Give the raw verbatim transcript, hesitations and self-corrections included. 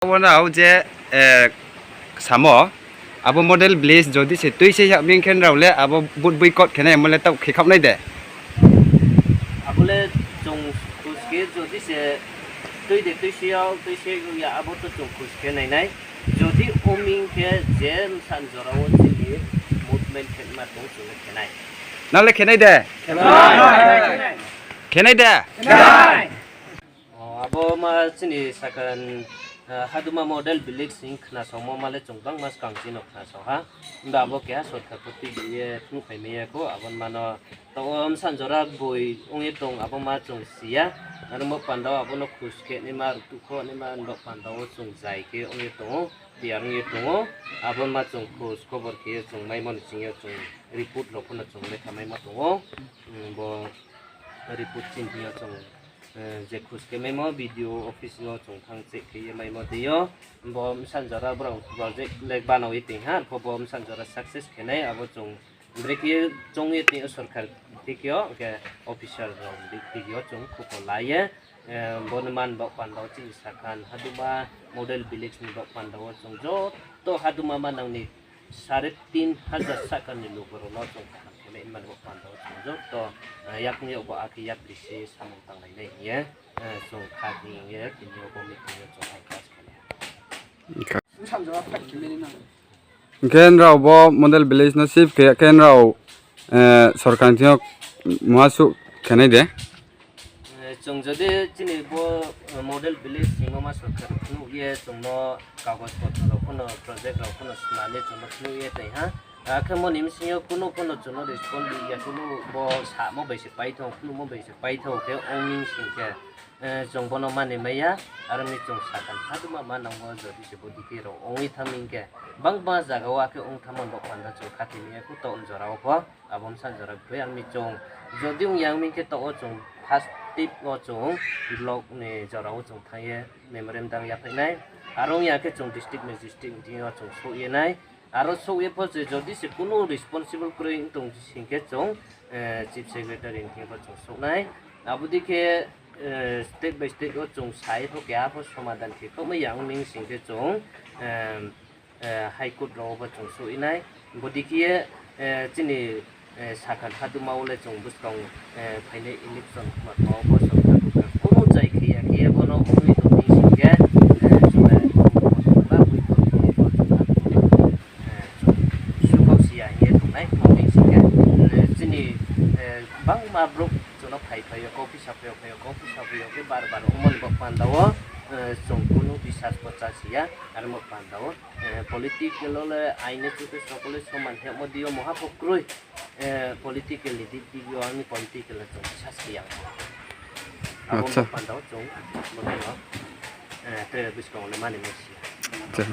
Abo nao je, eh, samo, abo model village jodi se twi se ya ming khen rao le abo but bui kot khene mo le tau khe khap nai de. Abole chwng khuske jodi se twi de twi se ya, twi se ya abo to chwng khuske nai nai. Jodi oming khe je san jora o chini movement khe ma tong chwng khe nai. Nale khe nai de? Khe nai. Khe nai de? Khe nai. O, abo ma chini sakha, ah, Haduma model village sing khna songmo male chwng bangma swkang chino khna song ha. Hwnba abo keha sorkar poti biye phunu phai maya kho, abon mano to o msan jora bui wngwi tong, abo ma chwng siya. Aro mo panda o abono khus khe nima, rutuk kho nima, bo panda o chwng jai khe wngwi tongo, tiyar wngwi tongo. Abon ma chwng khus khobor khe chwng maimani singyo chwng report rok phano chwng lekha maima tongo. Hmm, bo report chini thwngyo chwng, eh, je khus khe maimo B D O office o chwng thang check khe ye maimo twiyo. Bo msan jora borok project le banawi twi ha, bo, bo msan jora success khenai abo chwng brekhe chwngwi twi sorkar thikyo, hwnkhe officer rok thikyo chwng khupo laiye. Eh, boni man bok pandao chini sakhan Haduma model village ni bok pandao chwng joto Haduma manangni sare tin hajar sakani lukurokno chwng kaham khe nai mani bo panda o chwng joto, eh, yakni obo akhe yapri se samung tanglainai hiye, eh, chwng kha khe wngye tini obo meeting o chwng hai class khe nai. Hwnkhe nrao bo model village no shift khe, khe nrao, eh, sorkar ni thing o muhasuk khenai de? Eh, chwng jodi chini bo, eh, model village singo ma sorkar phunukye chwngno kagoj potro rok phano project rok phano swnamwi chwngno phunukye tongha. Akhe moni bisingo kunu phano chwngno respond ya kunu bo samo bai se paithok, phunukmo bai se paithok khe ongni singkhe, eh, chwng bono mani maya, aroni chwng sakha Haduma manango jodi se bo dikhe rok ongwi thangmi hinkhe bangma jagao akhe ongthangma bo panda chwng khatini khe to jorao pho. Abo wngsa jora bwrwi ang ni chwng, jodi wngya wngmi khe to o chwng first step o chwng block ni jora o chwng thangye memorandum yaphainai, aro wngya khe chwng district magistrate ni thing o chwng sokye nai, aro sokye pho se jodi se kunu responsible kwrwi wng tong sing khe chwng, eh, chief secretary ni thing o chwng soknai, aboni khe, eh, state by state o chwng sai pho keha pho somadan khe khokma ya wngmi sing khe chwng, eh, eh, High Court rogo bo chwng suinai. Bodikhe, eh, chini, eh, sakha Haduma o le chwng bwskang, eh, phainai election ma thok bo chwng kunu jai khe ya khe bono wngwi tongwi sing khe, eh, chwng le, eh, chwng sukhok siya hiye tongnai tongwi sing khe, eh, chini, eh, bangma borok chwngno phai phai o, kok pisa phai o, phai o, kok pisa phai o khe bar bar wngmani bo panda o, eh, chwng kunu bisas bo cha siya, aro bo panda o. Eh, political o le aine chuke sokole soman hemo dio moha pho kroi. Eh, political ni dik dik yo ani political le chwng sas khe yang. Abo Acha. Panda o chwng bo no, eh, tre buskang le mani mesi. Acha.